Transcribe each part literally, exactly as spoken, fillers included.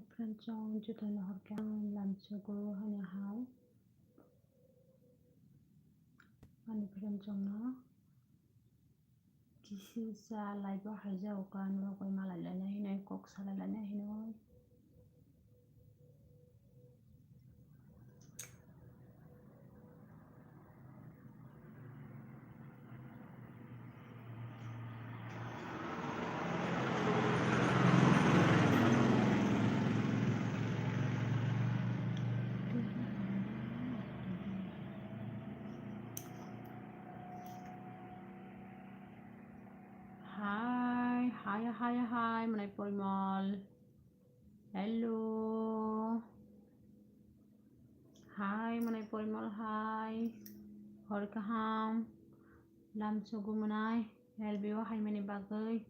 Friend chong jutai no horkha lamsogo hanya hai. Ani friend chong no kisi sa live o haijao ka norok bai malai laina hinoi kok salai laina hinoi. Hai, hai, hai, hai, mwnai Porimol. Hello. Hai, mwnai Porimol, hai. Hor kaham. Lamsogo mwnai. L B O hai mani bagwi.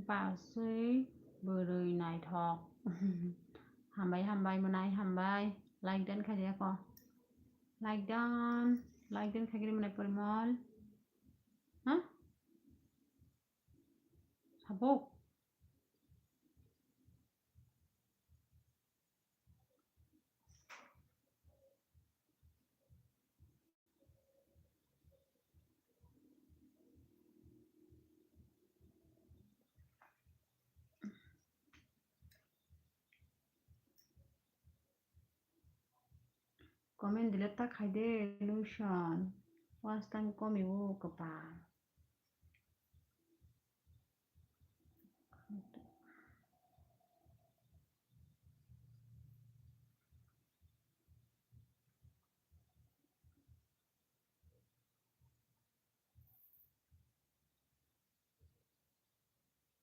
Baswi bwrwi naithok. Hambai, hambai, mwnai, hambai. Like dan khaidi ako. Like dan, like dan khaigini mwnai Porimol. Ha? Sabuk. Comment delete ta khaide, Lucian. Watch time komiwo kwpal.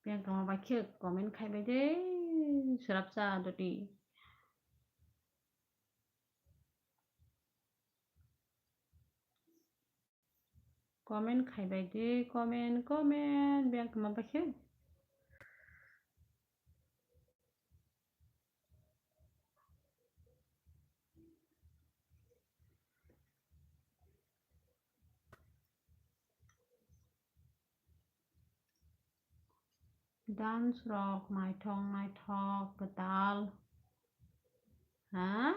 Piyang tongma bai khe comment khai bai de, srapsa doti. Comment khai bai de, comment, comment, biyang tongma bai khe. Dance rok naithok naithok kwtal. Ha?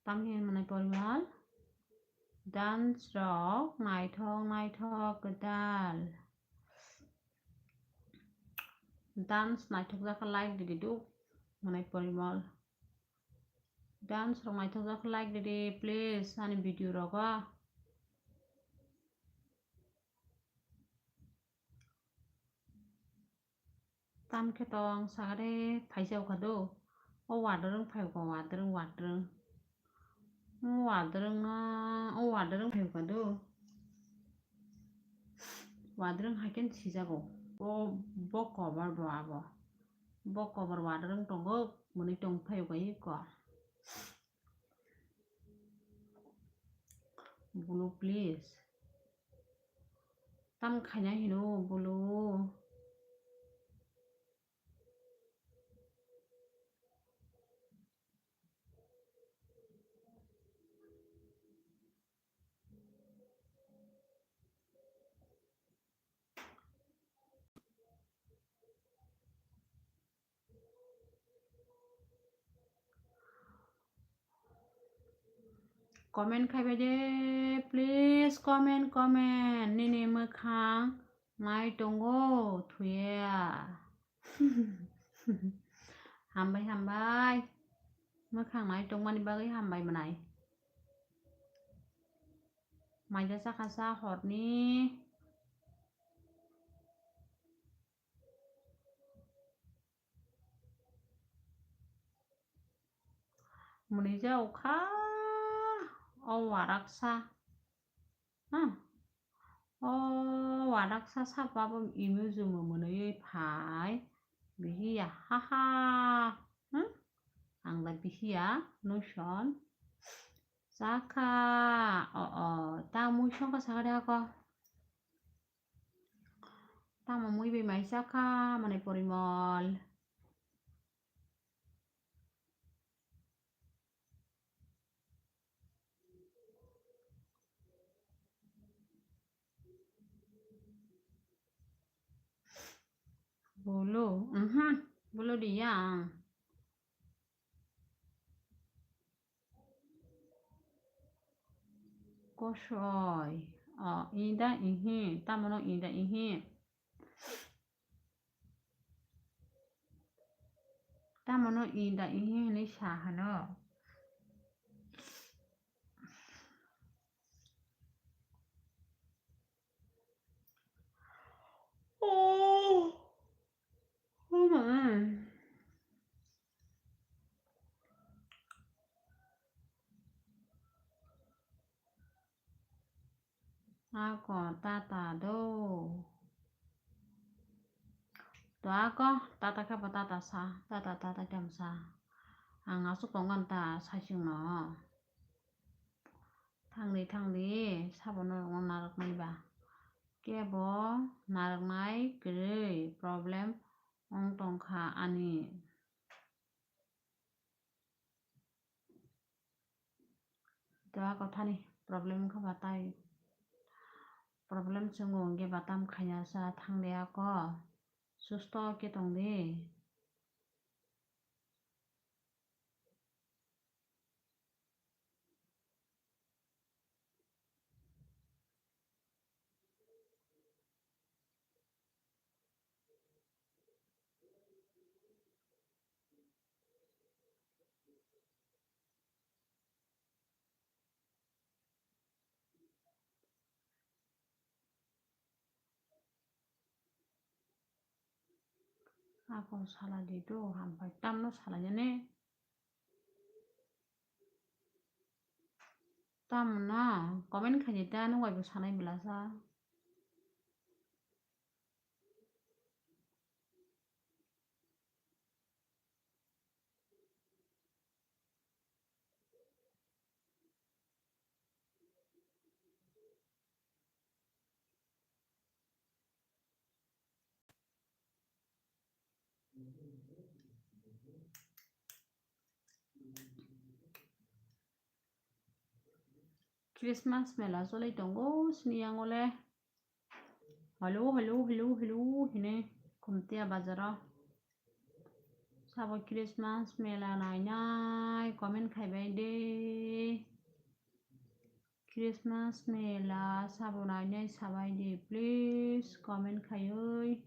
Tamni hwnwi mwnai Porimol? Dance rok naithok naithok kwtal. Dance naithok jakha like didi duk mwnai Porimol. Dance rok naithok jakha like didi please ani video rogo. Tam khe tong sagade phaisa ukha do. O wadrwng phai ukha, wadrwng, wadrwng. O wadrwng na, o wadrwng phai ukha do. Wadrwng hai khe sijago. O bo cover bo abo. Bo cover wadrwng tongo, mwnwi tong phai ukha iko. Bulu please. Tam khaina hino bulu. Comment khai bai de, please comment, comment. Nini mwkhang nai tongo thuya. Hambai, hambai. Mwkhang nai tongmani bagwi hambai mwnai. Maida chakha sa horni. Mwnwi ja ukha o waraksa. Ha? O waraksa sapa bo imo jumo mwnwi phai. Bihiya, haha. Hmm? Ang da bihiya, nuson. Chakha. O, o. Ta mui songkha sakha de ako. Tamo mui bai mai chakha, mane Porimol. Bulu, mhm, bulu diya ang. Kosoi. O, ida ihi, tamano ida ihi. Tamano ida ihi hinwi sa hano. Oh, oh my. Ako tata do. To ako tata khe bo tata sa, tata tata khe sa. Ang aswk tongo ta saichung no. Thangdi thangdi sabono rwngno narwknai ba. Kebo narwknai kwrwi problem wng tongkha ani. To ako thani problem wngkha ba tai problem chwngo hwnkhe ba tam khaina sa thangdi ako susto khe tongdi. Ako salai di do, hambai tamno salai nani. Tamno comment khaidi ta, nwng bai bo sanai bwlasa. Christmas mela choli tongo sini yango le. Hello, hello, hello, hello hine Kumtia bazaro. Sabo Christmas mela nainai comment khaibai de. Christmas mela sabo nainai sabai de, please comment khaiwi.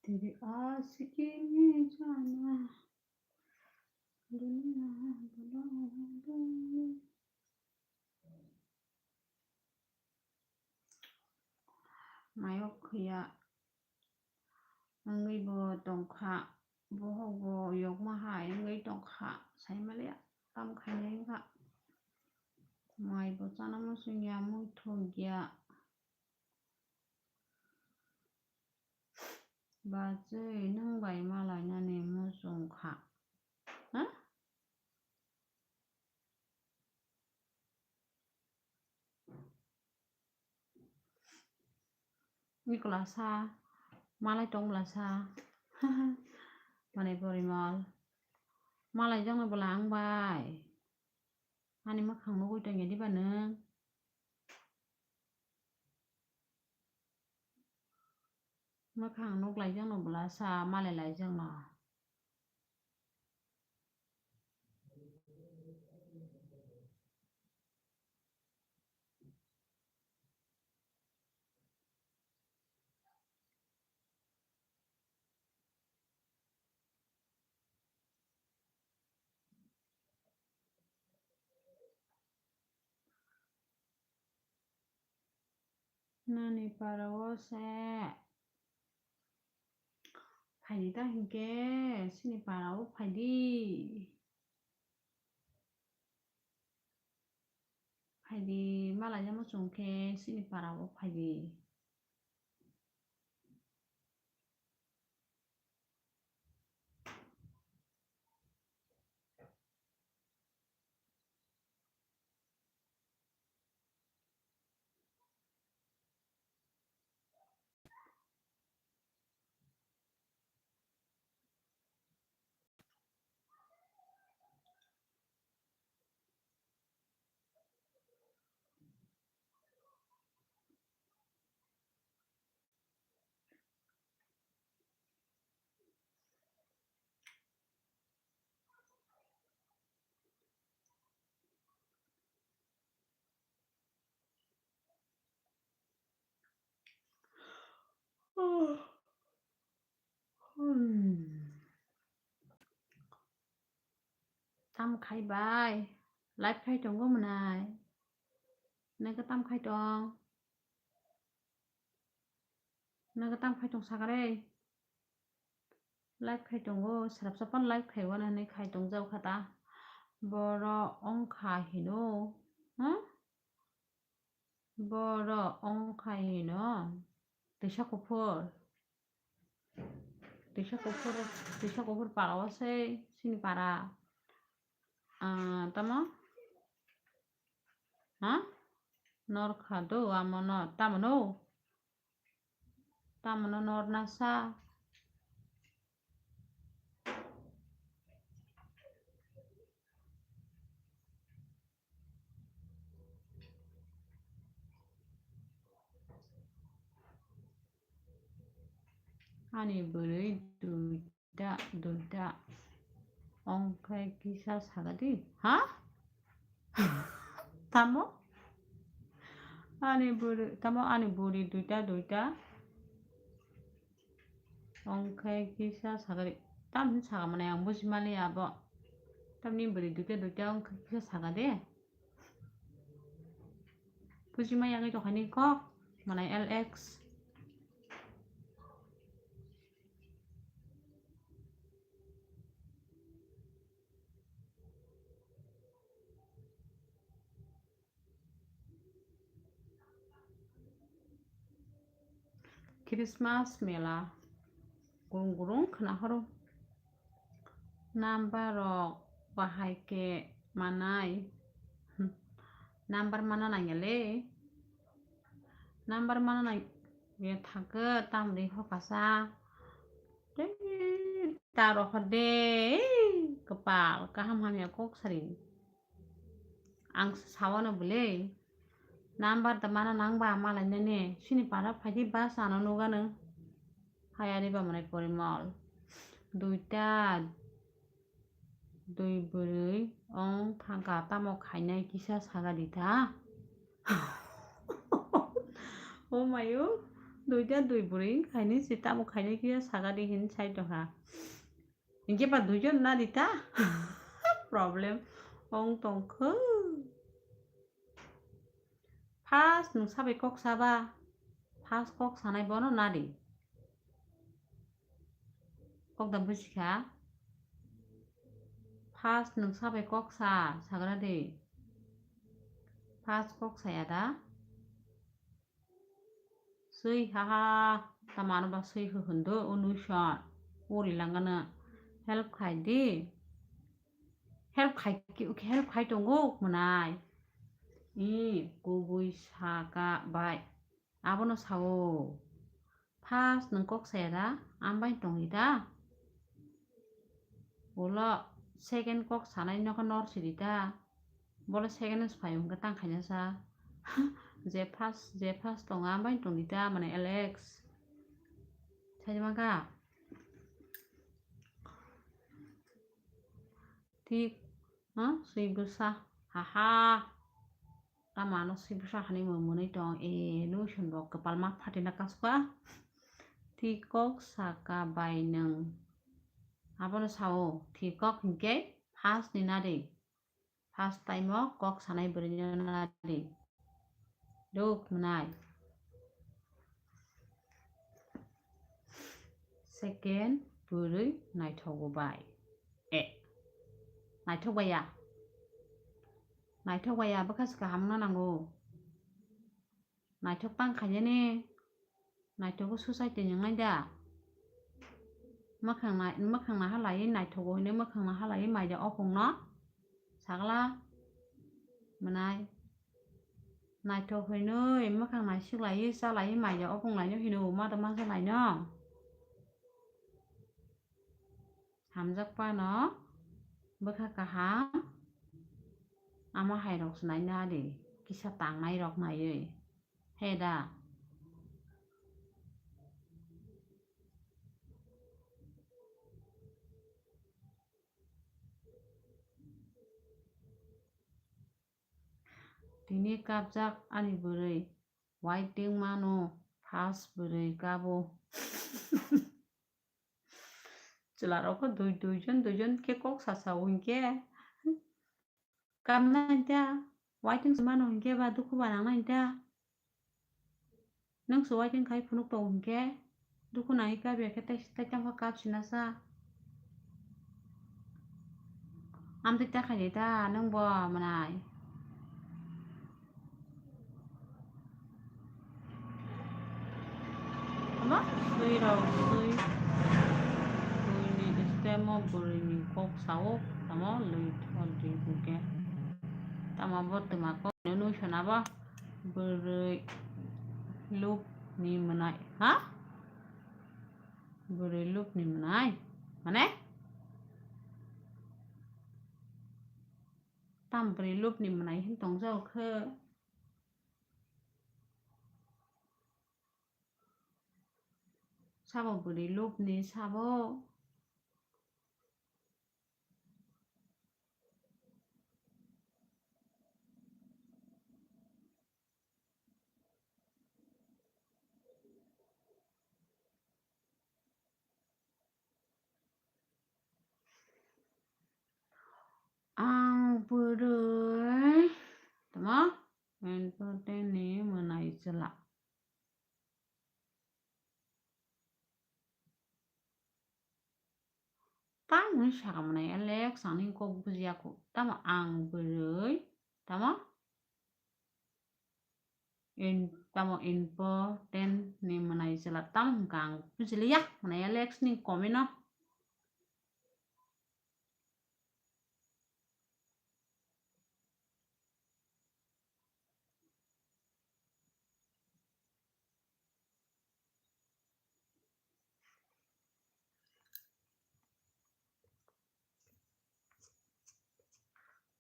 तेरे आशिकी ने जाना दुनिया बुला दे। Mayok khuya wngwi bo tongkha, bohok bo yokma hai wngwi tongkha, saimaliya tam khainai wngkha. Mai bo chana muchungya, muithungya. Bachwi nwng bai malainani muchung kha. Ha? Nikola sa, malai tong bwla sa. Manei Porimol. Malai jokno bwla ang bai. Ani mwkhang nugwi tongya diba nwng? Mwkhang nuk lai jokno bwla sa malai lai jokno. Nani para o se phaidi ta hinkhe chini para o phaidi. Phaidi malaina muchung khe chini para o phaidi. Hmm. Tam khai bai? Live khai tongo mwnai. Nokhe tam khai tong? Nokhe tam khai tong sakare? Live khai tongo, srapsa pan live khai wana hinwi khai tong jao kha ta. Boro ongkha hino. Hmm? Boro ongkha hino. Twisa kuphur. Twisa kuphur, twisa kuphur para o sei, sini para. Ah, tamo? Ha? Nor kha do, amo no, tamo no? Tamo no nor na sa? Ani bwrwi duita, duita. Ongkhe kisa sagadi. Ha? Tamo? Ani bwrwi, tamo ani bwrwi duita, duita. Ongkhe kisa sagadi. Tamni saga mane ang buji mali abo. Tamni bwrwi duita, duita ongkhe kisa sagadi. Bujima yagwi tongkha ni kok, mane L X. Christmas mela gurung gurung khna horo. Number rok bahai khe manai. Number mana nangya le. Number mana nang ye thangkhe tamri hokasa. Tei ta rok hor de, kwpal kaham hamya kok sari. Ang se sawano bwle. Number da mana nangba malai nene. Sini para phaidi bus ano nugano. Hayari ba mane Porimol. Duita, dui bwrwi ong thangka tamo khainai kisa saga di ta. O mayo, duita dui bwrwi khainai si tamo khainai kisa saga di hin sai tongkha. Hinkhe ba duijon na di ta? Problem ong tongkho. First nwng sabai kok saba, first kok sanai bono na di. Kok da buji kha? First nwng sabai kok sa, sagra di. First kok saya da? Swi ha ha, tamano ba swi hwhwndo o nuison. Uri langano help khai di. Help khai ki, help khai tongo mwnai. I kubui saka bai. Abono sao. First nwng kok saya da, ambai tongwi da. Ulo second kok sanai nokha nor sidi ta. Bole second phai hwnkhe tang khaina sa. Je first, je first tongo, ambai tongdi ta, mane Alex. Sai mangkha. Thik, ha? Swi bwsa. Ha ha. Tamo ano swi bwsa hani mwnwi tong. E, nuison bo kwpal ma phatina kaskha. Thik kok saka bai nwng. Abono sao, thik kok hinkhe first ni nadi. First time o kok sanai bwrwino nadi. Duk mwnai. Second bwrwi naithogo bai. E, naithok baiya. Naithok baiya bwkha se kaham wngna nango. Naithok tang khainani. Naithogo society ni wngnai da. Mwkhang nai, mwkhang naha laiwi naithogo hinwi mwkhang naha laiwi maida opungno. Sagla mwnai. Naithok hinwi mwkhang naisik laiwi cha laiwi maida opung laino hino ma da ma cha laino. Hamjak phano bwkha kaham, ama hai rok se naina di, kisa tangnai rok naiwi, he da? Tini kapjak ani bwrwi, waiting mano, Has bwrwi kabo. Chwla rok dui dui jon dui jon khe kok sa sa o hinkhe. Kamnai ta, waiting se mano hinkhe ba dukhu ba nangnai ta. Nwng se waiting khai phunuk tongo hinkhe, dukhu nangwi kap ya khe tai, tai tamo kap sina sa. Amtwi ta khaidi ta, nwng bo mwnai. Tamo swi rok swi. Swi ni stem o bwrwi ni kok sao, tamo lwi thor di hwnkhe. Tamo bo twma kok ni nwi sona bo bwrwi luk ni mwnai, ha? Bwrwi luk ni mwnai. Mane? Tam bwrwi luk ni mwnai hin tong jao khe. Sabo bwrwi luk ni sabo. Ang bwrwi tamo important ni mwnai chwla. Tamo sakha mwnai Alex, ang nini kok bujiya kho. Tamo ang bwrwi, tamo in, tamo important ni mwnai chwla, tamo hwnkha ang bujiliya mwnai Alex ni comment no.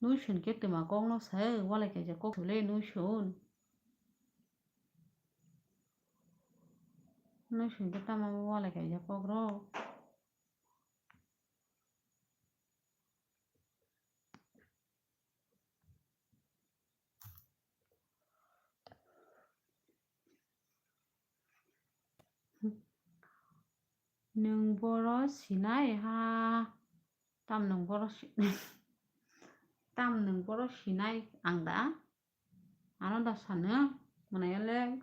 Nuison khe twma kokno sai, walai kaisa kok sule nuison. Nuison khe tamo walai kaisa kokrok. Nwng boro sinai ha? Tam nwng boro si-, tam nwng boro sinai ang da? Ano da sano, mwnai Alex.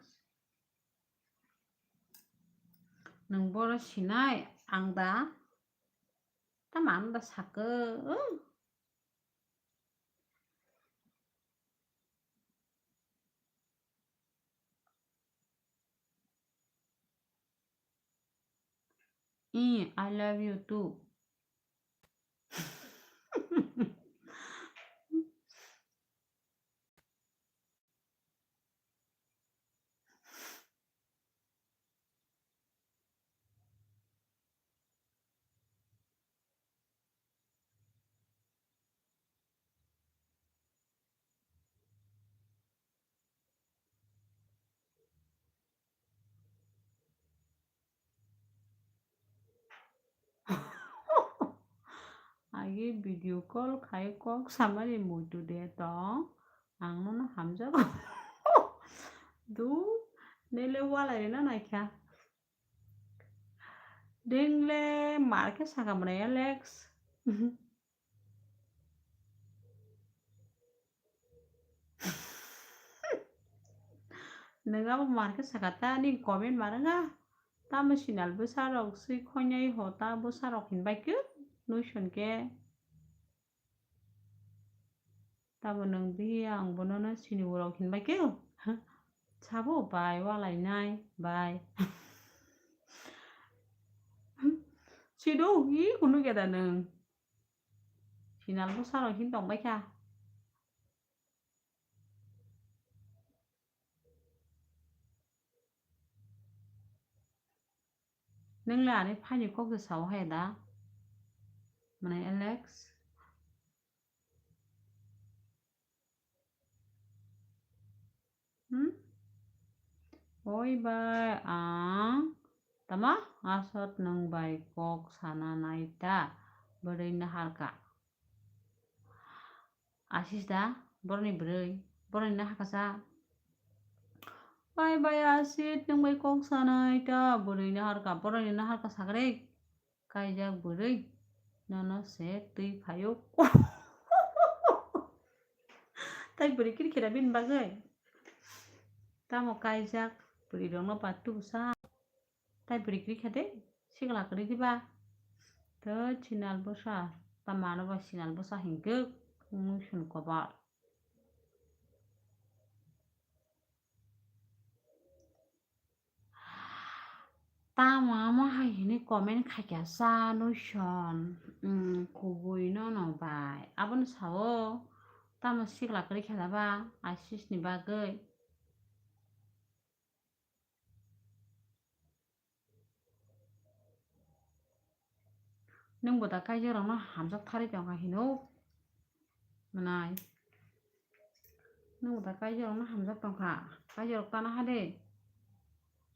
Nwng boro sinai ang da? Tam ano da sakhe? Ih, I love you too. Agi video call khai kok samani muitu de tong, ang nono hamjago. Du, nele walai rina naikha. Dengle mar khe saka mwnai Alex. Nwng abo mar khe saka ta, nini comment mar wngkha. Tamo sinal bwsa rok swi khoinai ho ta bwsa rok hinbai khe nuison khe. Tamo nwng bihi ang bono no sini urok hinbai khe. Sabo bai walai nai bai. Sido i kunu geda nwng. Sinal bwsa rok hin tong bai kha. Nwng le ani phaini kok se sao hai da? Mwnai Alex? Hmm? Oi bai ang tama asot nwng bai kok sana nai ta, bwrwi naharka. Asis da, boroni bwrwi, boroni nahakasa. Bai bai Asit, nwng bai kok sanai ta bwrwi naharka, boroni naharka sakre. Kaijak bwrwi, nono se twi phaio. Tai bwrwi kiri khera bini bagwi. Tamo kaijak bwrwi rokno ba tubusa. Tai bwrwi kiri kha de, sikla kwrwi diba. To sinal bwsa, tamo ano ba sinal bwsa hinkhe, nwng swn kobar. Tamo amo hai hwnwi comment khaikha sa Nuson, mm, kubui nono bai. Abono sao, tamo sikla kwrwi kha da ba, Asisni bagwi. Nwng bo da kaijakrokno hamjak thari tongkha hino? Mwnai. Nwng bo da kaijakrokno hamjak tongkha? Kaijakrok tana hade.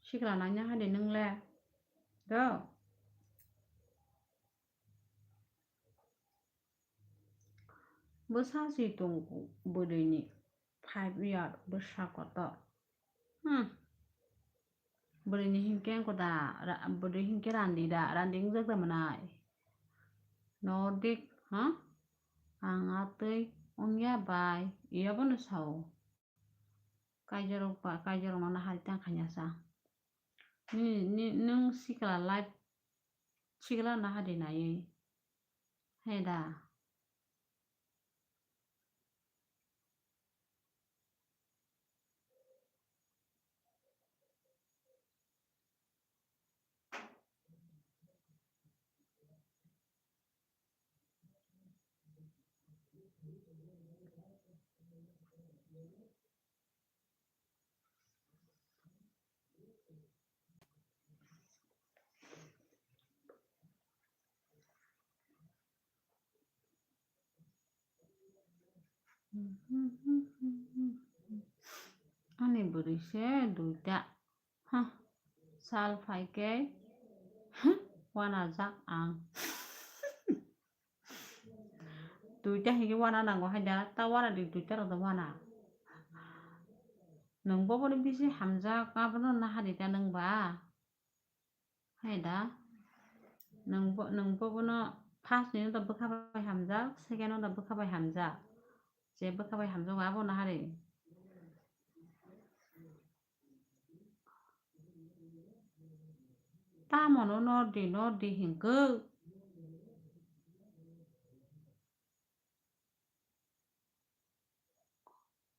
Sikla naina hade nwng le. Do. Bwsa si tongo bwrwini five year bwsa kotor. Hmm. Bwrwini hinkhe wngkha da, ra-, bwrwi hinkhe randi da, randi wngjak da mwnai. Nodik, ha? Ang atwi wngya bai, iya bono sao. Kaijarok ba, kaijarokno nahari tang khanya sa. Ni, ni, nwng sikla life, sikla nahari naiwi. Hai da. Ani bwrwi se duita. Ha, sal phaikhe, ha, wanajak ang. Duita hinkhe wana nango hai da, ta wana di duita rok da wana. Nwng bobono bisi hamjak, abono nahari ta nwng ba. Hai da, nwng bo-, nwng bobono first ni no da bwkha bai hamjak, second no da bwkha bai hamjak. Je bwkha bai hamjak, abo nahari. Tamo no nordi, nordi hinkhe.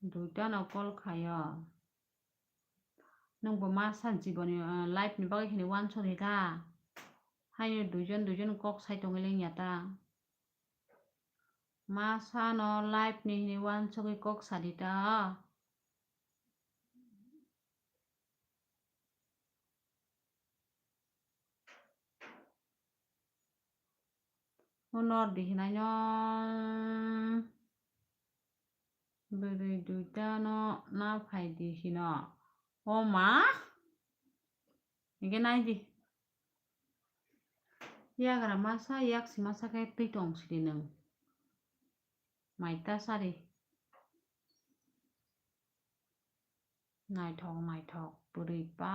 Duita no call khaio. Nwng bo ma sa jiboni, ah, life ni bagwi hwnwi uansuk rwkha. Haino duijon, duijon kok sai tongwi lengya ta. Ma sa no life ni hwnwi uansugwi kok sa di ta. O nordi hinai no bwrwi duita no na phai di hino. O ma, hingke nai di. Yagra masa, yaksi masa khe twi tong sidi nwng. Mai ta sari. Naithok, naithok, bwrwi pa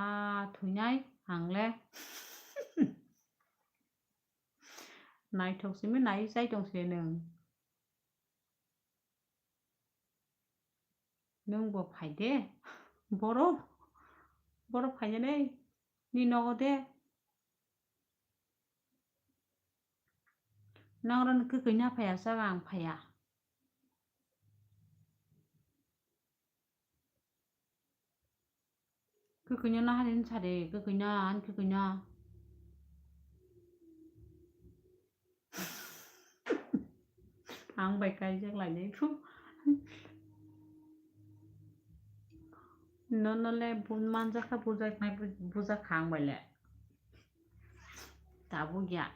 thwinai ang le. Naithok simi nai chai tong se nwng. Nwng bo phai de. Boro, boro phai de nei. Ni nogo de. Nang ron kwkwi na phaiya, saka ang phaiya. Kwkwi no nahari wngsa de, kwkwi no, ani kwkwi no. Ang bai kaijak lainai phu. Nono le bu-, manjak kha, bujak nai bu-, bujak kha ang bai le. Tabuk ya.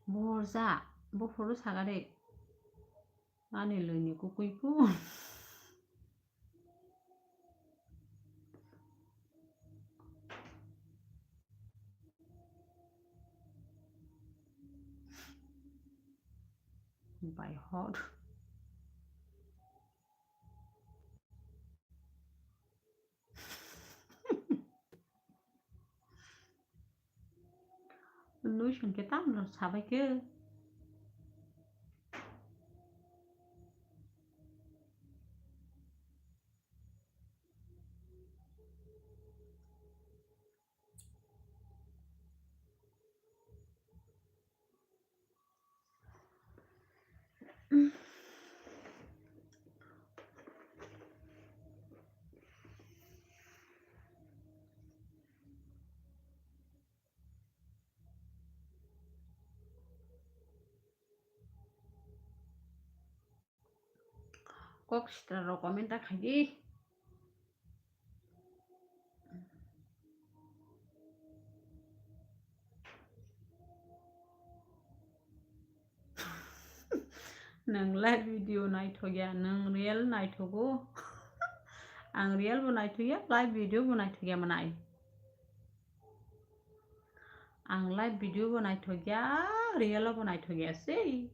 Borja, buphuru sagari. Ani lwini kukui pu. Bai hor. Hwnkhe tamo sabai khe. Kok sitra rok comment ta khai di. Nwng live video naithokya, nwng real naithogo. Ang real bo naithokya, live video bo naithokya mwnai. Ang live video bo naithokya, real bo naithokya sei.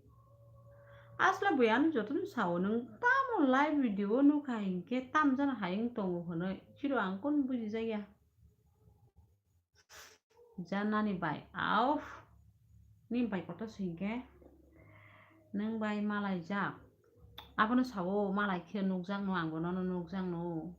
Asla bui ano jotono sao, nwng tamo live video o nukha hinkhe tamjano hai wng tongo hwnwi. Chiro ang kono bujijakya. Janani bai, au, ni bai kotor se hinkhe nwng bai malaijak. Abono sao malai khe nukjakno, angbo nono nukjakno.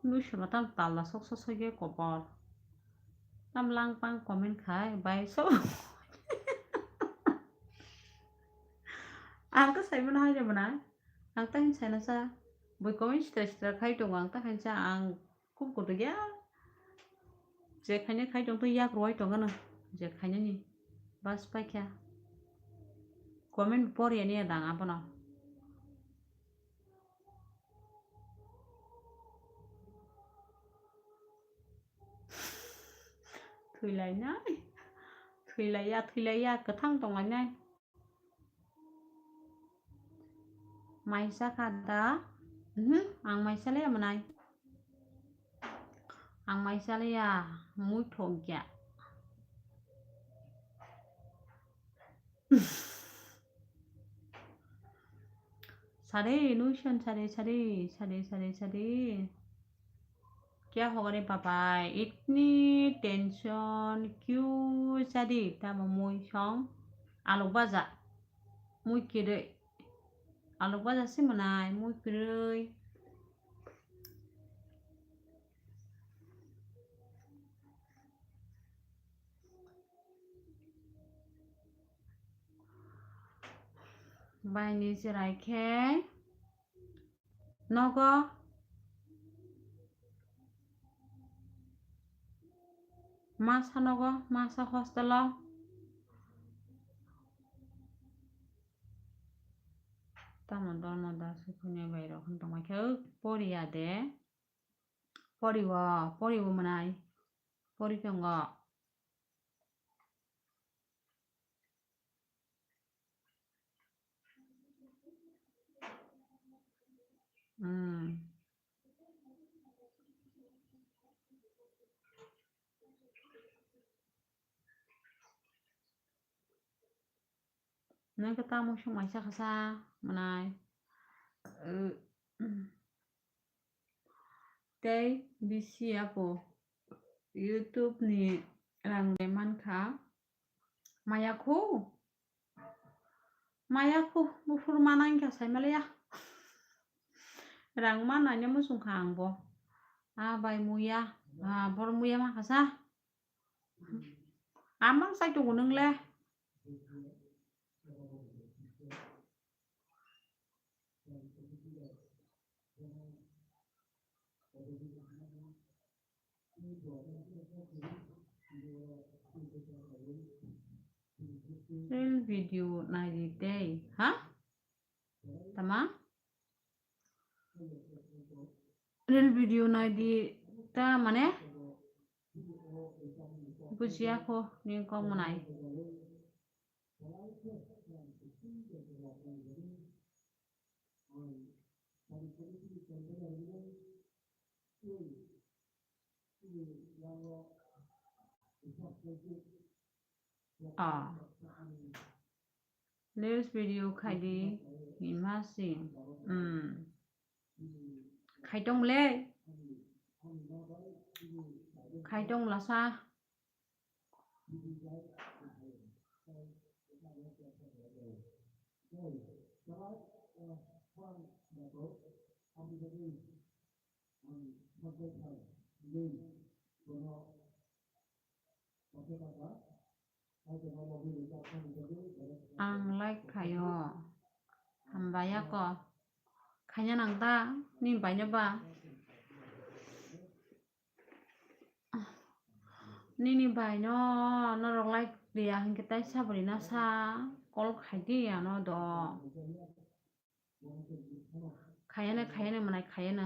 Nuisano tam talla sok sok sok ye kopor. Tam lang pang comment khai bai sok. Ang to sai mano hai mano. Ang ta hin sai na sa. Bui comment sitra sitra khai tongo, ang ta hin sa ang. Kum kutu ya. Je khaina khai tong to yak roi tong ano. Je khaina ni. Bas paikha. Comment por ya ni adang abono. Thwilai nai. Thwilai ya, thwilai ya, kwthang tong lai nai. Maisa kha da? Mhm, ang maisa le manai. Ang maisa le ya, mui thok ya. Sade, Nuisan sade, sade, sade, sade, sade. Kya hoga re papa? Itni tension kyu sadi? Tamo mui song? Alok baja. Mui kirui. Alok baja si manai, mui kirui. Baini chwrai khe nogo masa nogo, masa hostel o. Tamo dormo da sukhuni bai rok hwn tongma khe poriya de. Poriwo, poriwo mwnai. Pori tongo. Hmm. Nang khe tamo song maisa khasa mwnai. Tei bisi apo YouTube ni rang de mankha. Maya khu? Maya khu, buphuru manang kha sai maliya. Rang manai ne muchung kha ang bo. A bai muya, a bor muya ma khasa. Amang sai tu gunung le. Reel video naidi tei, ha? Tama? Reel video naidi ta mane? Bujiya kho ni kok mwnai. Ah. News video khai di, ni ma si. Hmm. Khai tong le. Khai tong lasa. Ang like khaio. Hambai ako. Khaina nang ta? Ni baino ba? Nini baino norok like riya hinkhe tai saboni na sa call khai di ano do. Khayana, khayana mwnai khayana.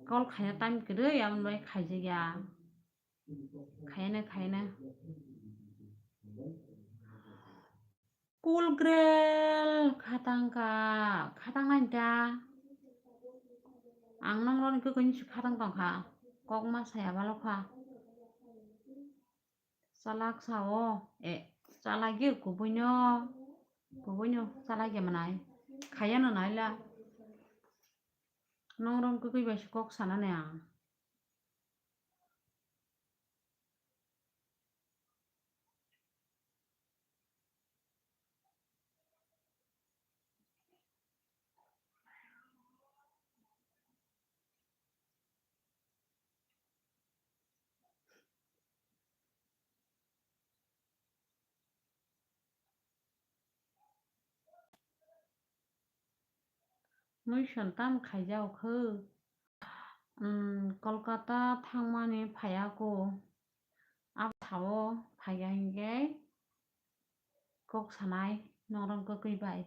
Call khayna time kwrwi aboni bagwi khaijakya. Khayana, khayana. Cool girl khatang kha, khatang nai ta. Ang nong roni kwkwi ni si khatang tong kha. Kok ma saya balo kha. Chalak sao, e, chalak ye kubui no, kubui no chalak ye mwnai. Khaya no nai la. Nong rong kwkwi bai se kok sana ne ang. Mui son tam khaijao kho. Umm, Kolkata thangmani phaiya ko. Abo sao phaiya hinkhe kok sanai norok kwkwi bai.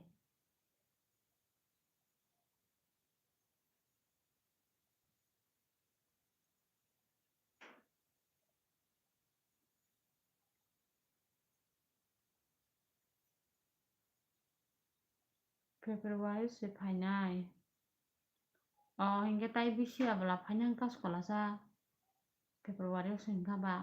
February se phainai. O, hinkhe tai bisi abla phainai wngkha se kolasa. February o se wngkha ba.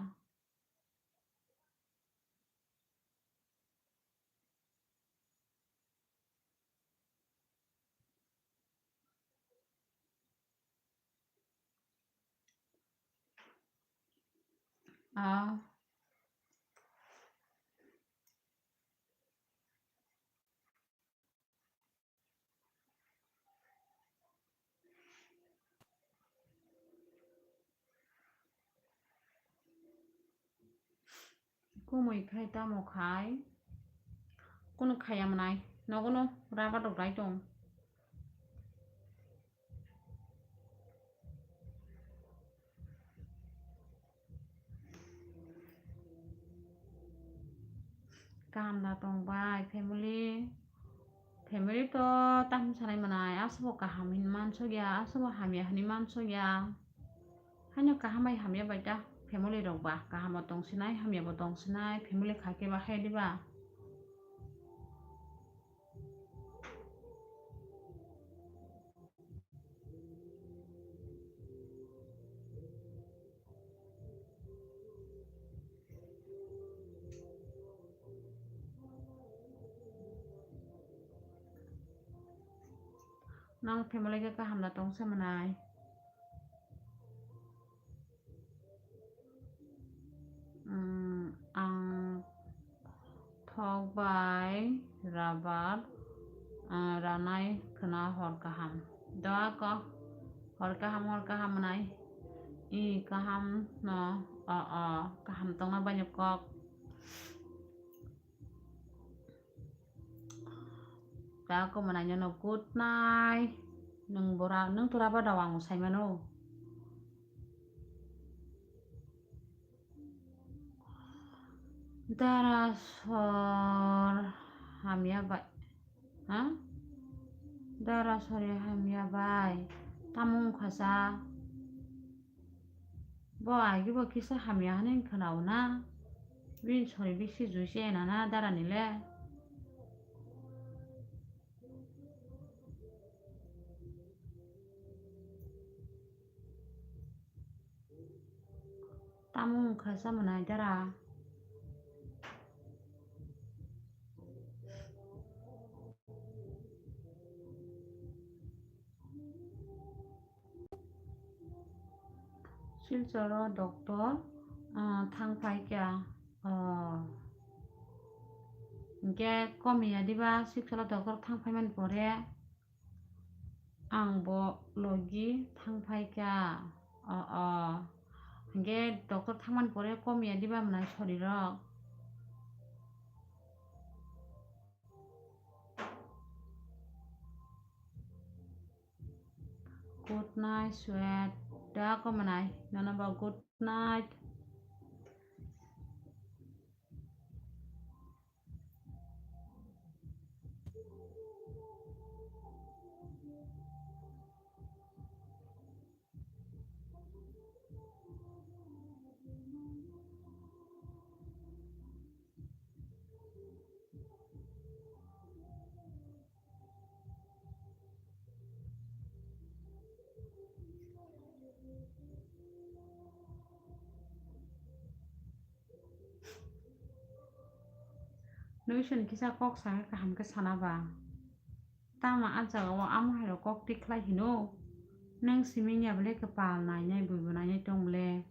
Ah. Kumui khai tamo khai? Kunu khaya mwnai. Nogono rabar rok rai tong. Kaham da tong bai family. Family to tamo sanai mwnai, aswbo kaham hinwi mansukya, aswbo hamya hinwi mansukya. Haino kaham bai hamya bai ta family rok ba, kaham bo tong sinai, hamya bo tong sinai, family kha khe ba hai diba? Nang family khe kaham da tong se mwnai? Umm, ang thok bai rabar, ah, ranai khwna hor kaham. Doa kok hor kaham, hor kaham mwnai. I kaham no, o, o, kaham tongna bai no kok. Ta ko mwnai no good night. Nwng bora, nwng tura ba daw ang sai mano. Dara sor hamya bai. Ha? Dara sor hamya bai. Tamung khasa. Bo agi bo kisa hamya hwnwi khwnao na? Bini sori bisi juice ena na darani le? Tamo wngkha chamanai dara? Silcharo doctor, ah, thang phai kha, ah, hinkhe komiya diba Silcharo doctor thang phaimani pore ang bo logi thang phai kha, o, o, hinkhe doctor thangmani pore komiya diba mwnai sorirok? Good night, sweat. Da komanai, nono bo good night. Nwng sini kisa kok sakhe kaham khe sana ba. Tamo ah jaga o amo hai rok kok tikhlai hino. Nwng simi ya bole kwpal nainai buibo nainai tong bole.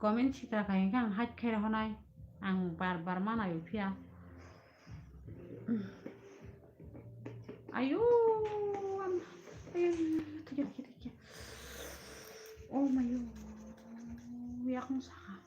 Comment sitra kha hwnkhe ang hide khe rohonai, ang bar bar manai o phiya. Ayo, am, ayo, ayo, ayo, thikya, thikya, thikya. Oh my God, yakung sakha.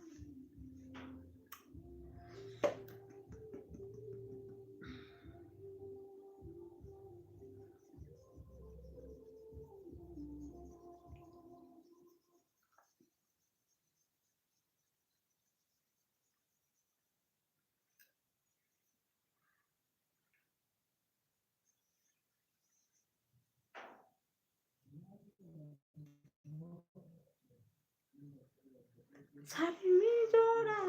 Salimi jora.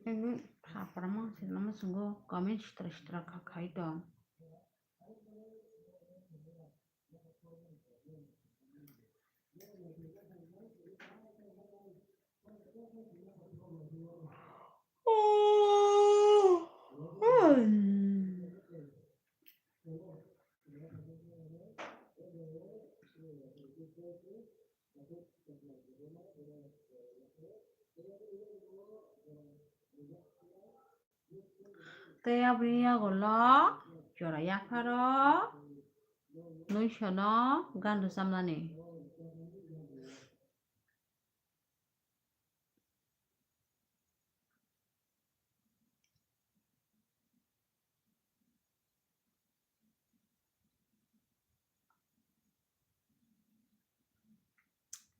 Ini hapra mang sila ma sunggo comment sitra sitra kha khai tong. Tei aboni yagulo jora yapharo nuisono gandu chamnani.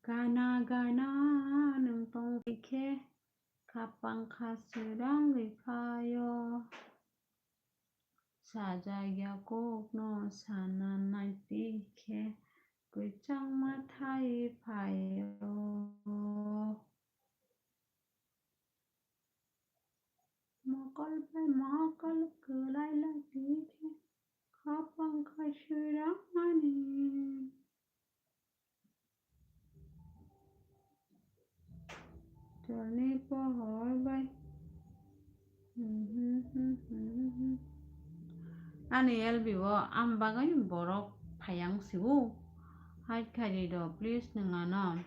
Gana gana nwng tongwi khe, khapang kha swrangwi phaio. Sajagya kokno sana naidi khe, kwchangma thai phaio. Mokol bai mokol kwlai lai twi khe, khapang kha swrangmani. Jani pohor bai. Ani L B o ang bagwi borok phaiya wng sio. Hai khaidi do, please, nwng ano.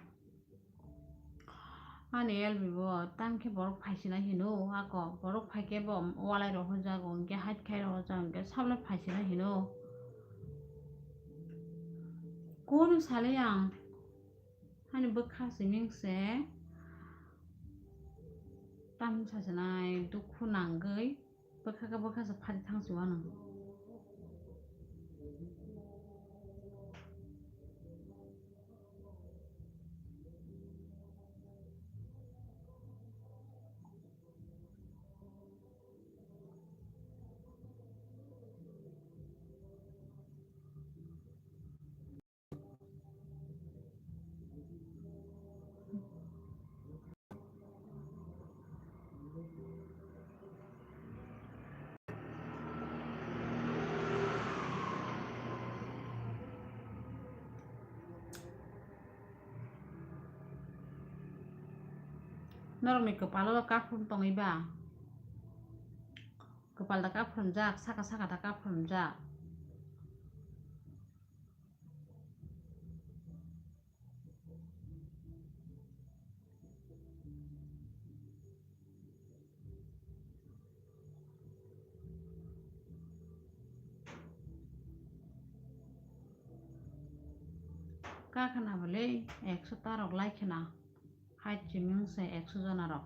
Ani L B o tang khe borok phaisina hino, ako borok phai khe bo walai rohorjago, hwnkhe hait khai rohorjago, hwnkhe sablai phaisina hino. Kunu sale ang hani bwkha simi se Tamni sajwnai dukhu nangwi bwkha khe bwkha se phari thang si uanw. Norokni kwpalo kaphum tongwi ba? Kwpal da kaphumjak, saka saka da kaphumjak. Kakhwna bwle ekso ta rok like khwna, hai chiming se ekso jona rok.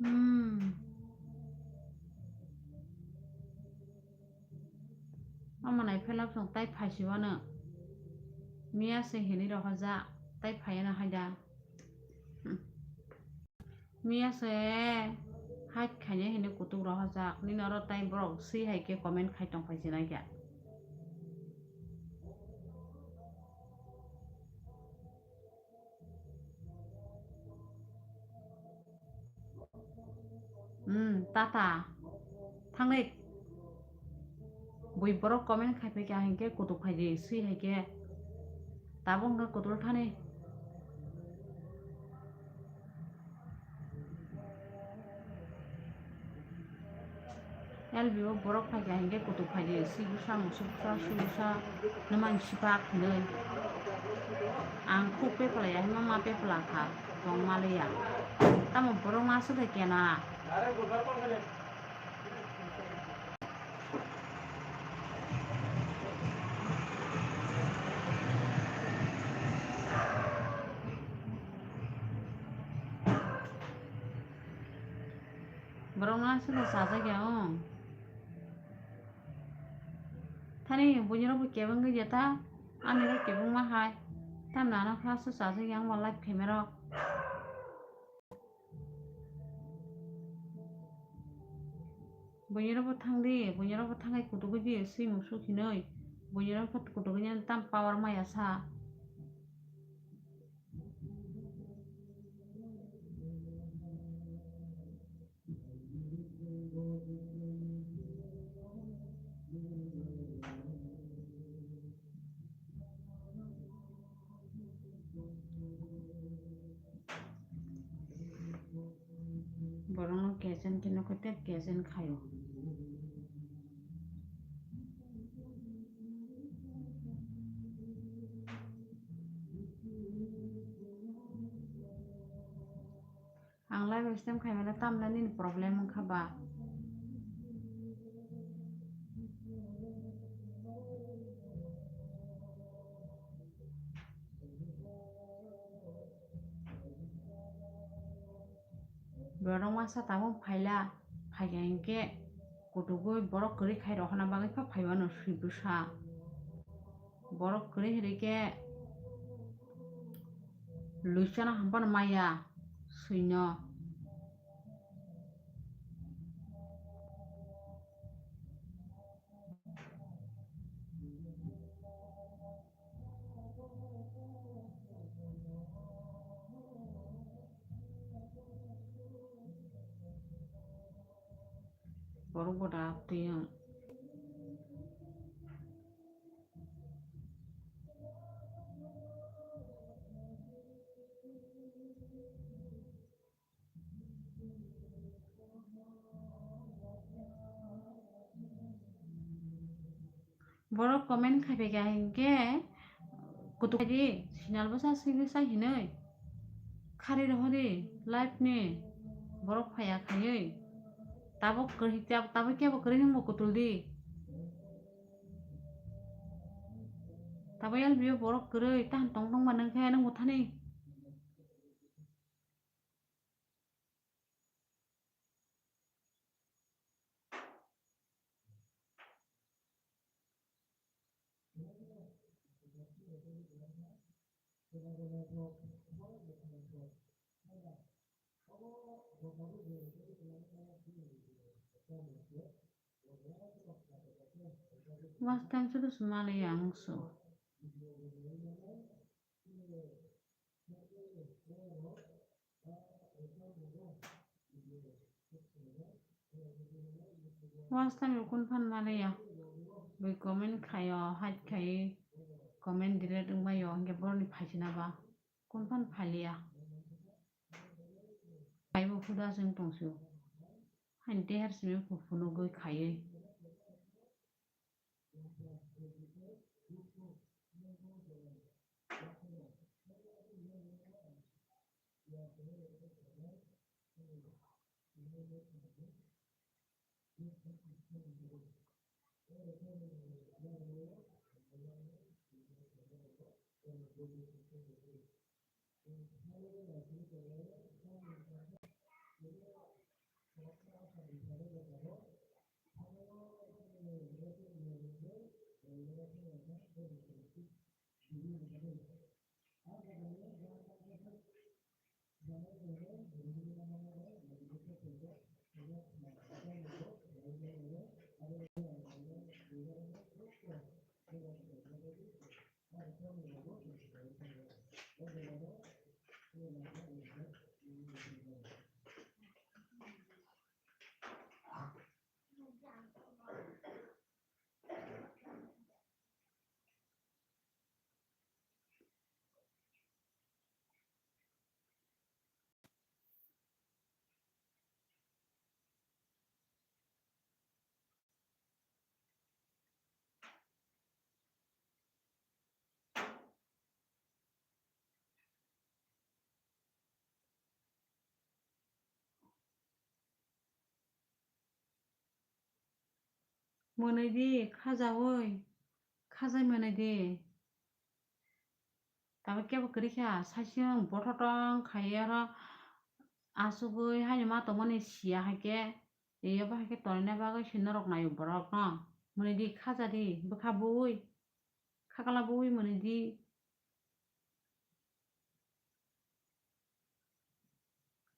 Hmm. Omo nai phelak chwng tai phai si uanw. Miya se hinwi rohorjak, tai phaiya hwnkhe da. Hmm. Miya se hike khainai hinwi kutuk rohorjak. Nini oro tai borok swi hai khe comment khai tong phai sinai khe. Hmm, tata. Thangwi. Bui borok comment khai phai kha hinkhe kutuk phai di, swi hai khe. Tabuk wngkha kutul thani. L B o borok phai kha hinkhe kutuk phai di, swi bwsa, musuk bwsa, swi bwsa, nwmani sipak hinwi. Ang khuk pepla ya, hima ma pepla kha, tong ma liya. Tamo borok ma aswk hai kena. Borok no aswk sajak ya o. Thani buini rok bo kebeng gwi ya ta, ani rok kebeng ma hai. Tamni ano khe aswk sajak ya wngma live camera rok. Buini rok bo thang di, buini rok bo thangwi kutuk gwi di, swi musuk hinwi. Buini rok bo kutuk gwi tam power maya sa. Borokno kechen khe nokho tei kechen khaio. Ang live stream khaimano tamna nini problem wngkha ba? Borok masa tabuk phaila, phaikha hinkhe kutugwi borok kwrwi khai rohorna bagwi pha phaiwano swi bwsa. Borok kwrwi hinkhe luichana hamphano maya swino. Borok bo da twi ang. Borok comment khai phaikha hinkhe kutuk di sinal bwsa sigwi sa hinwi khari rohori live ni borok phaiya khaiwi tabuk kwrwi tabuk kebo kwrwi hwnbo kutul di. Tabuk L B o borok kwrwi tahan tong tong ba nwng khe nwng bo thani. Last time sudu sumali ang su. Last time rukun phan maliya. Bui comment khayo, hide khai comment delete wngmai yo, hinkhe boroni phaisina ba. Kun phan phaliya. Phaibo huda chwng tongsu. Hain deher simi phunugwi khaiwi. Mwnwi di, khajaui, khajai mwnwi di. Tabuk kebo kwrwi kha, saisung bothotong khai oro achugwi haino ma tongmani siya hai khe, tei abo hai khe tonina bagwi se norok naio borok no. Mwnwi di, khaja di, bwkha bui, khakla bui mwnwi di.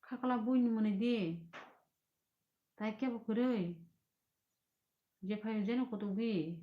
Khakla buini mwnwi di. Tai kebo kwrwi. Jephaio jeno kutuk di.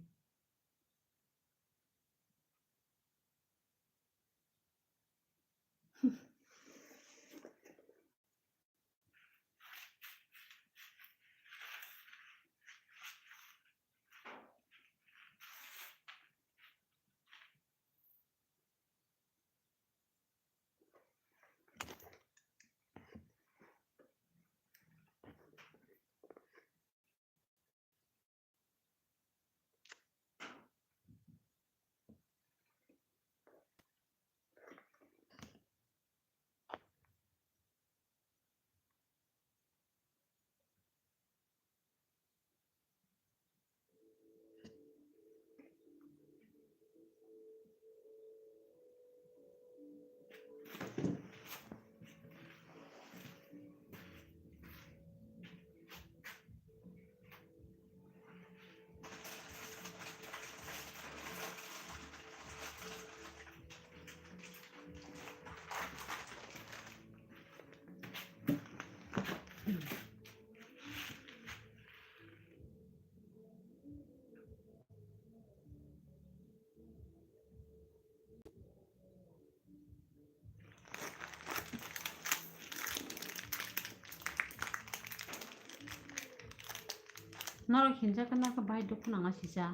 Norok hinjak khe nokha bahai dukhu nang asija.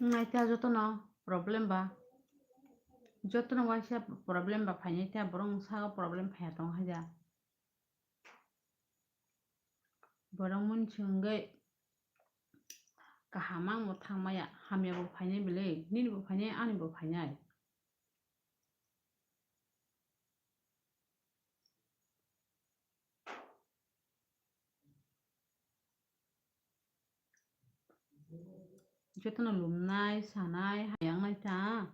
Naita jotono problem ba, jotono waisa problem ba phainai ta, borok sago problem phaiya tong haja. Borok muni swngwi kaham ang bo thang maya, hamya bo phainai belai, nini bo phainai, ani bo phainai. Jotono lumnai, sanai, hayang nai ta.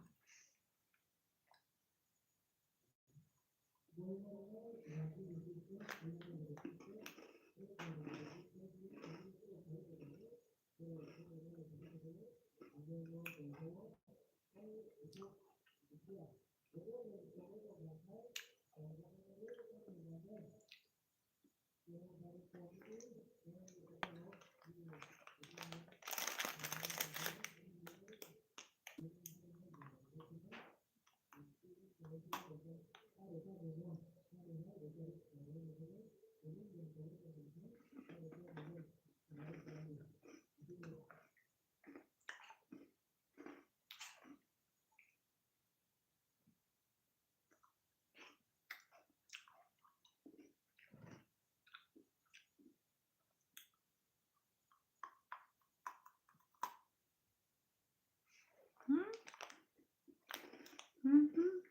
Mhm.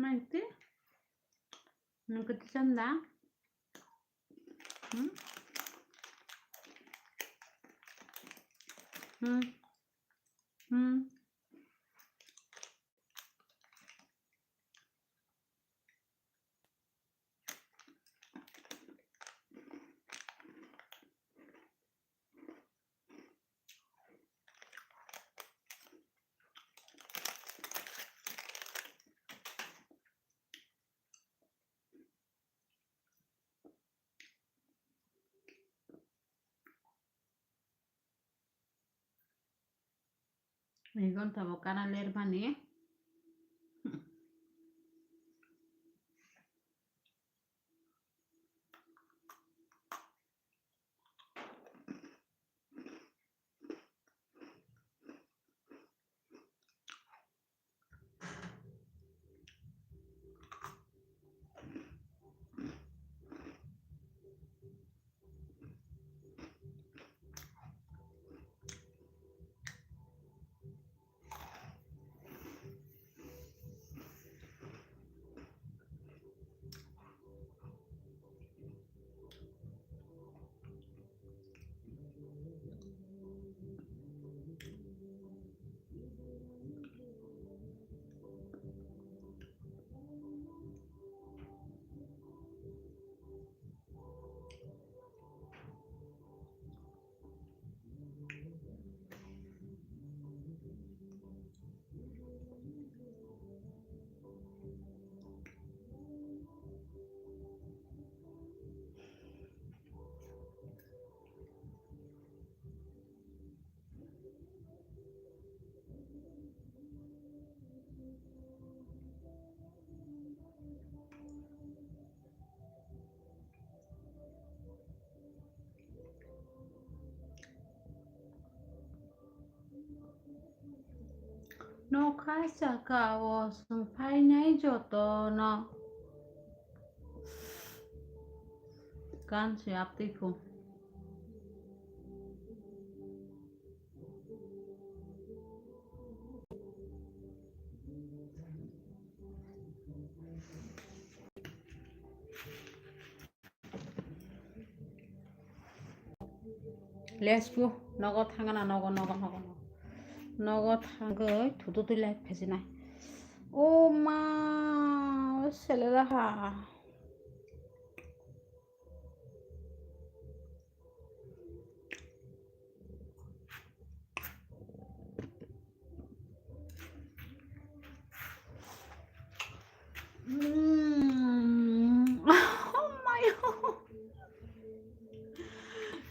Maiti? Nang kati chanda? Hmm? Hmm. Hmm. Egon tabo kana ler bani. Nokha saka o chwng phainai jotono. Kan se aptwi phu. Lesbo, nogo thangna, nogo, nogo, nogo, nogo. Nogo thangwi thutu twi light phejinai. O ma, selera ha. Mm. Oh my God.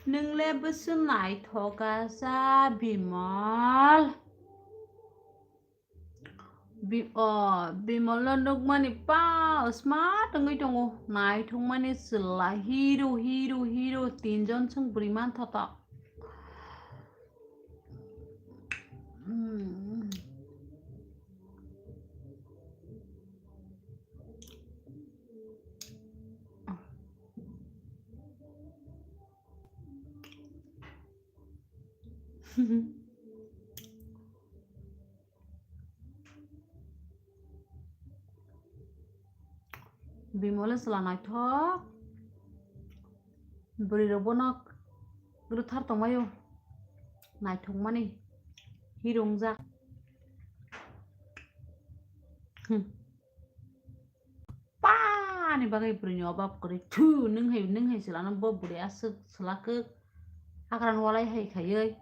Nwng le bwswk naithok kasa Bimal. Bi-, o, Bimal no nukmani pa smart wngwi tongo. Naithokmani chwla hero, hero, hero tinjon chwng bwrwi manthotok. Hmm. Bimole chwla naithok. Bwrwi rok bono rwthar tongmaio. Naithokmani. Hero wngjak. Hmm. Pani bagwi bwrwini obab kwrwi. Thu, nwng hai, nwng hai chwlano bo bwrwi aswk chwla kwk. Hakran walai hai khaiwi.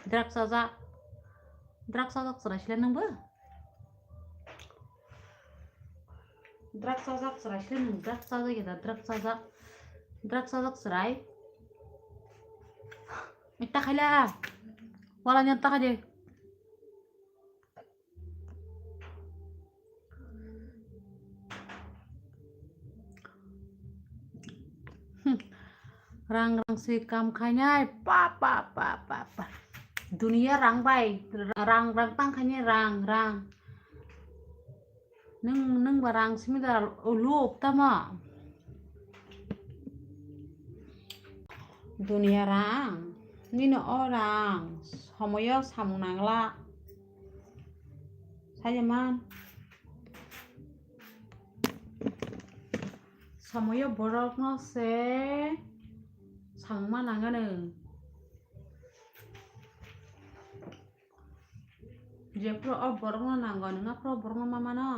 Drugs chajak. Drugs chajak chwrai sile nwngbo? Drugs chajak chwrai sile nwng, drugs chajak ya da, drugs chajak. Drugs chajak chwrai. Ita khaila. Walai nyan ta khaide. Hmm. Rang rang si kam khainai, pa, pa, pa, pa, pa. Dunia rang bai, rang, rang tang khainai, rang, rang. Nwng, nwng ba rang simi da lub tamo. Dunia rang, nini o rang, somoyo samung nangla. Sajaman. Samoyo borokno se samungma nangano. Jephuru o borokno nango, nwng aphuru o borokno ma mano.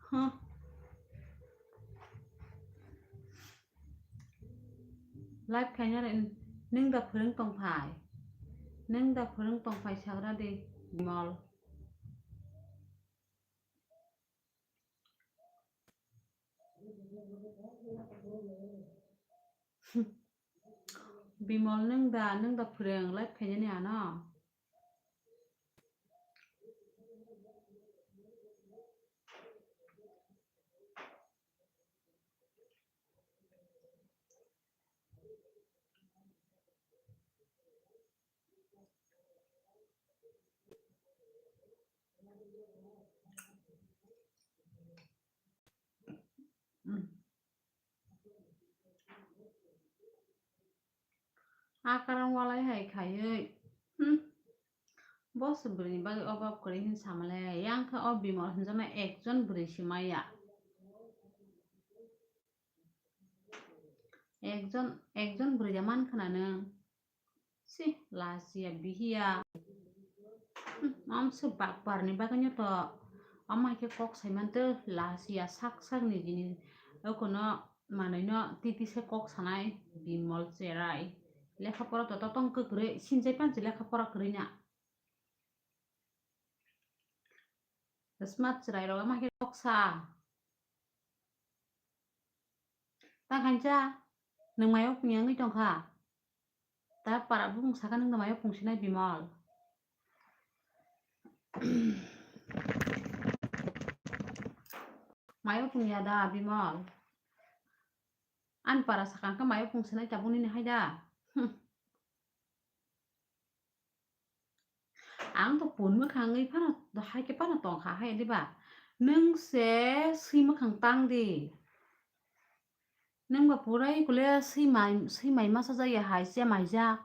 Huh. Live khaina re, nwng da phwrwng tongphai. Nwng da phwrwng tongphai sagra de, Bimol. Bimol, nwng da, nwng da phwrwng live khainani ano? Akaran walai hai khaiwi. Hmm. Bo se bwrwini bagwi obab kwrwi hin samale. Yang khe o Bimol hinjaknai ekjon bwrwi se maya. Ekjon, ekjon bwrwi da man khna nwng. Si, lachiya bihiya. Hmm, amse bakbar ni bagwi no to. Ama hai khe kok sai man tw lachiya sak sak ni jini. Okono manwi no titi se kok sanai Bimol cherai. Lekha pora to totong kwkrwi sinjai panchi lekha pora kwrwi na. Smart chwrai rok ama khe kok sa. Ta khaincha, nwng mayo pungya wngwi tongkha. Ta para bumung saka nwng mayo pungsinai Bimol. Mayo pungya da Bimol. Ani para saka wngkha mayo pungsinai tabuk nini hai da. Hmm. Ang to pun mwkhangwi phano, hai khe phano tongkha hai diba? Nwng se swi mwkhang tang di. Nwng ba purai kule swi mai, swi mai masa jaya hai se maijak.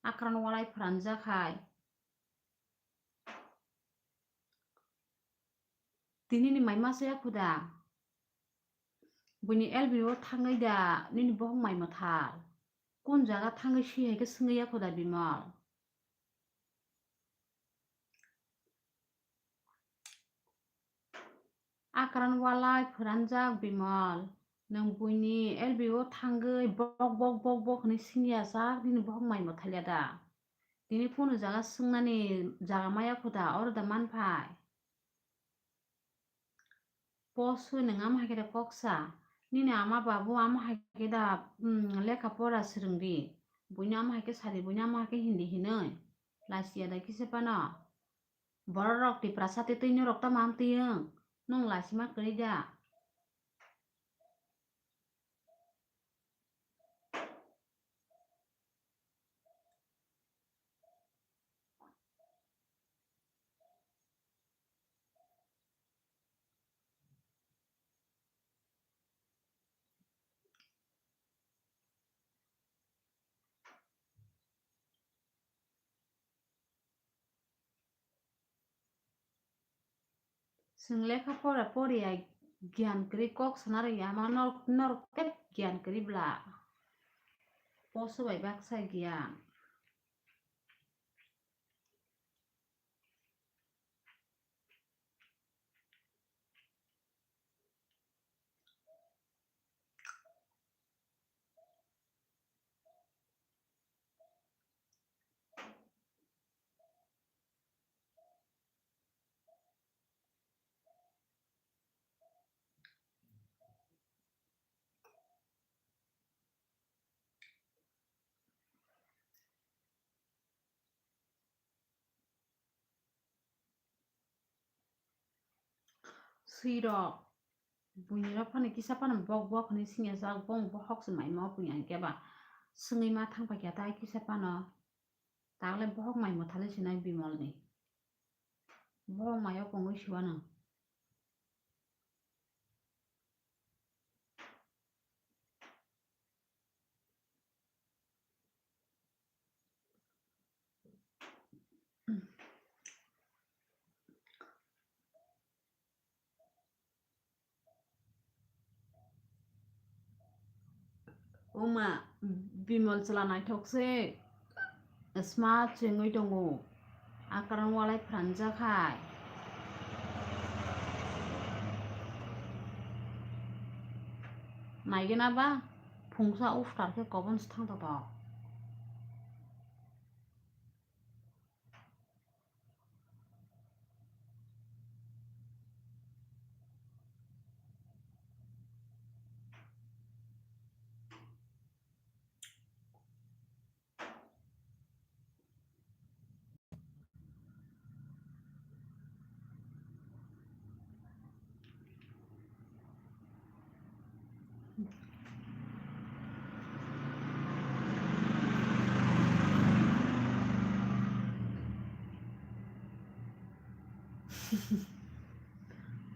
Akran walai phranjak hai. Tini ni mai masa ya khuda. Buini L B o thangwi da nini bohok mai mwthal. Kun jaga thangwi si hai khe swngwi ya khuda Bimol. Akran walai phranjak Bimol. Nwng buini L B o thangwi bok bok bok bok hwnwi singya jak nini bohok mai mwthal ya da. Tini kunu jaga swngnani jaga maya khuda oro da man phai. Post sui nwng ama hai khe da kok sa. Nini ama babu ama hai khe da, mm, lekha pora swrwng di. Buino ama hai khe sadi, buino ama hai khe hindi hinwi. Lachiya da kisa phano. Borok rok Tiprasa twi twi norok tamo amtwi wng. Nwng lachima kwrwi da. Chwng lekha pora poriya giyan kwrwi kok sana rwya ama norok, norok tei giyan kwrwi bla. Poso bai baksa giyan. Swirok buini rok phano kisa phano bok bok hwnwi singya jak, bong bohok se maima o puya hwnkhe ba swngwi ma thang paikha tai kisa phano. Tagle bohok mai mwthali sinai Bimolni. Bohok mai o pungwi siwano. Buma Bimol chwla naithok se smart chengwi tongo. Akwrang walai phranja khai. Naigena ba phungsa uftar khe kobon se thang tok tok.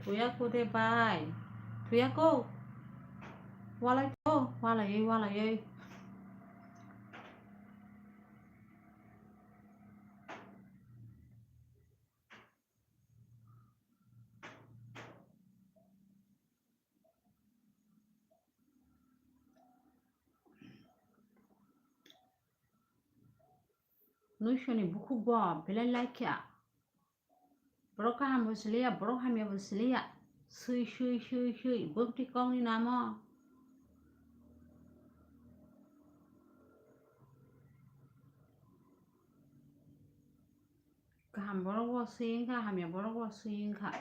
Thuya ko de bai. Thuya ko. Walai to, walai, walai. Nuisani bukhuk bo belai laikha. Borok kaham bo siliya, borok hamya bo siliya. Sui, sui, sui, sui. Bwkti kokni namo. Kaham borok bo sui wngkha, hamya borok bo sui wngkha.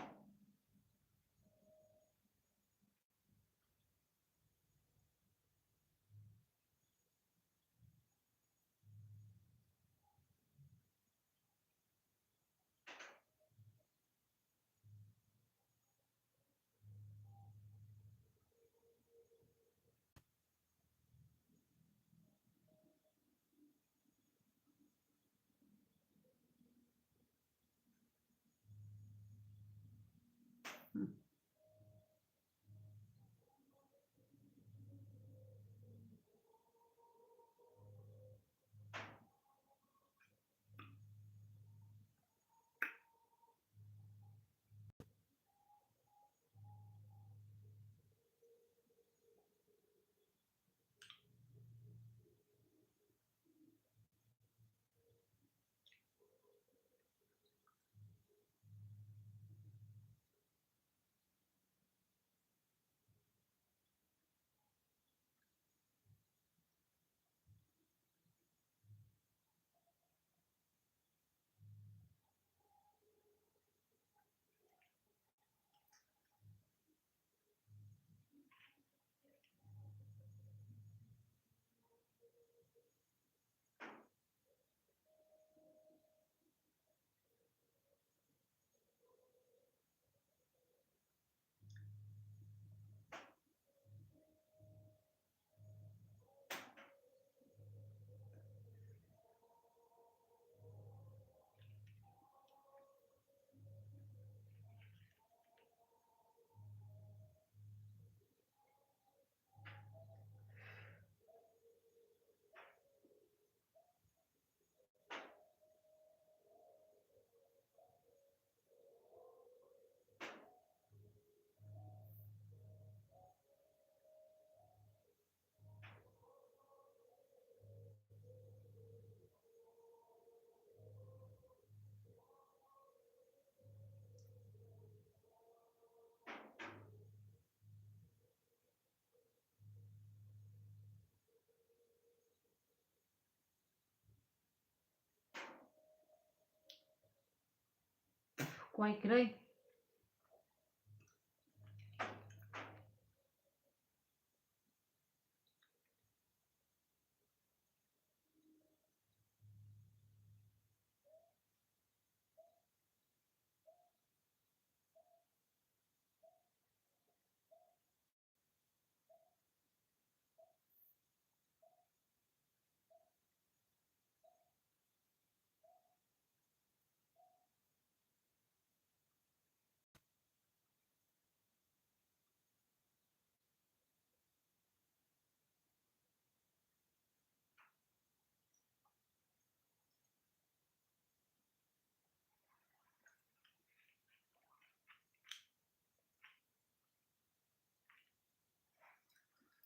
Kwai kwrwi.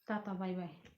Tata, bye bye.